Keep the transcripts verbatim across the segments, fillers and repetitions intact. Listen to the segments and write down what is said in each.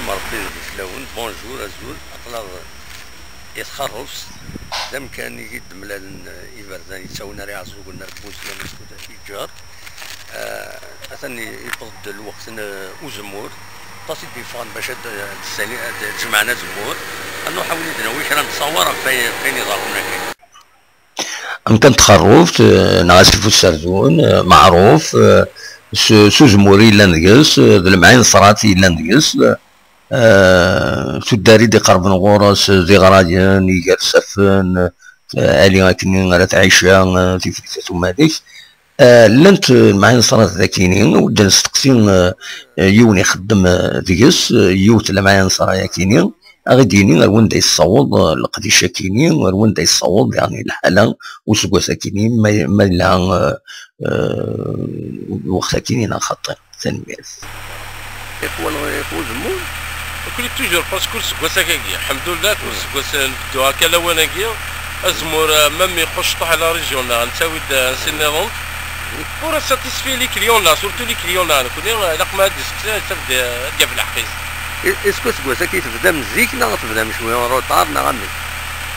Rebbi d fell-awen. Bonjour, azul. Aql-aɣ i txerruft, d amkan i d-mlalen, eh, iberdan yettawin ar Iɛeẓẓugen ar Buzgan, Iǧer. Eh, atan i-, yewweḍ-d lweqt n, eh, uzemmur. Aṭas i d-yeffɣen bac ad, ad ssali-, ad jemɛen azemmur. Ad nruḥ ad wen-id-nawi kra n ttṣawar ɣef way-, ɣef wayen iḍerrun akka. Amkan n txerruft, eh, neɣ asif userdun, eh, meɛruf, eh, s, s uzemmur i yellan deg-s, eh, d lemɛinṣrat i yellan deg-s, eh, tuddar i d-iqerben ɣur-s, d iɣrayen, igersafen, eh, ali akken ara tɛica, eh, tifrit at umalek. Eh, llant, eh, lemɛinṣrat dagini, ur d-nesteqsi, eh, eh, yiwen ixeddem, eh, deg-s, eh, yiwet lemɛinṣra yakini, a ɣ-id-yini ar wanda yessaweḍ, eh, leqdic akini, ar wanda yessaweḍ, yeɛni lḥala useggas akini, ma, ma yella, eh, eh, lweqt akini neɣ xaṭi. Tanemmirt. Yak wal-, yak uzemmur. Nekkni toujours, parce que kul seggas akkagi, ḥemdullah, kul seggas, eh, nbeddu akka lawan-agi, azemmur, eh, même iqucṭeḥ la région-nneɣ, nettawi-d, eh, ansi nniḍen. Ur as-satisfait les clients-nneɣ, surtout les clients-nneɣ, nekkni, eh, ilaq ma ad d-isteqsi, ad d-, ad d-yaf lḥeqq-is. Est-ce que seg wass-agi tebdam zik neɣ tebdam cwi en retard neɣ amek?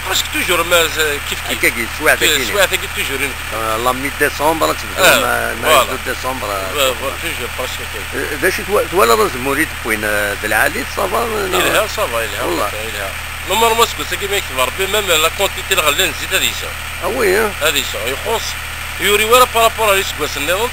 Presque toujours, ma, eh, kif kif. Akkagi, teswiɛt-agi. Teswiɛt-agi toujours i nbeddu. Euh, la mi-décembre ad tebdum, ah, euh, ma voilà. Yebdu décembre, euh, voilà, toujours presque akkagi. Euh, d acu twa-, twalaḍ azemmur i d-wwin, euh, d lɛali, ça va, euh, neɣ? Yelha, ça va, yelha, wallah. Yelha. Normalement, seg wass-agi ma yekteb Rebbi, même la quantité lɣella n zzit ad yesɛu. Ah oui, hein? Ad yesɛu, ixuṣ. Ur yuri wara par rapport ar iseggasen nniḍen.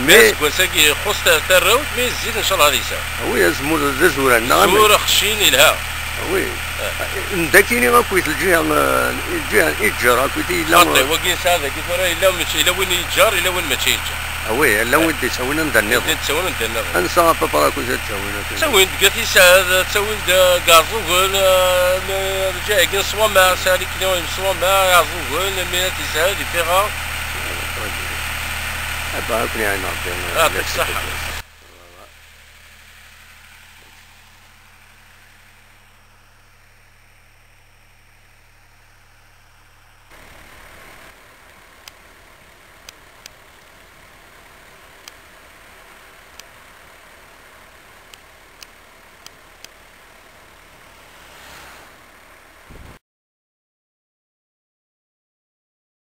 Mais aseggas-agi ixuṣ ta-, tarrawt, mais zzit, ncallah, ad yesɛu. Ah oui, azemmur d azuran, neɣ amek? Azemmur axeccin, yelha. Ah oui. Eh. N dakini akkit lǧiha, eh, lǧiha, iǧǧer akkit yella. Xaṭi, wagi nesɛa dagi tura, yella mačči, yella win yeǧǧer, yella win mačči yeǧǧer. Ah oui, yella win d-yettawin anda nniḍen. Win d-yettawin anda nniḍen. Ansa à peu près akkit ad ttawin akkit? Ttawin-d deg At Isɛad, ttawin-d, eh, deg Iɛeẓẓugen, eh, n-, lǧiha-agi n Ṣwamaɛ, sɛan ikniwen n Ṣwamaɛ, Iɛeẓẓugen, mi At Isɛad, Ifiɣa. Ah, bah, ad ken-iɛin Rebbi. Yeɛṭik ṣṣeḥḥa.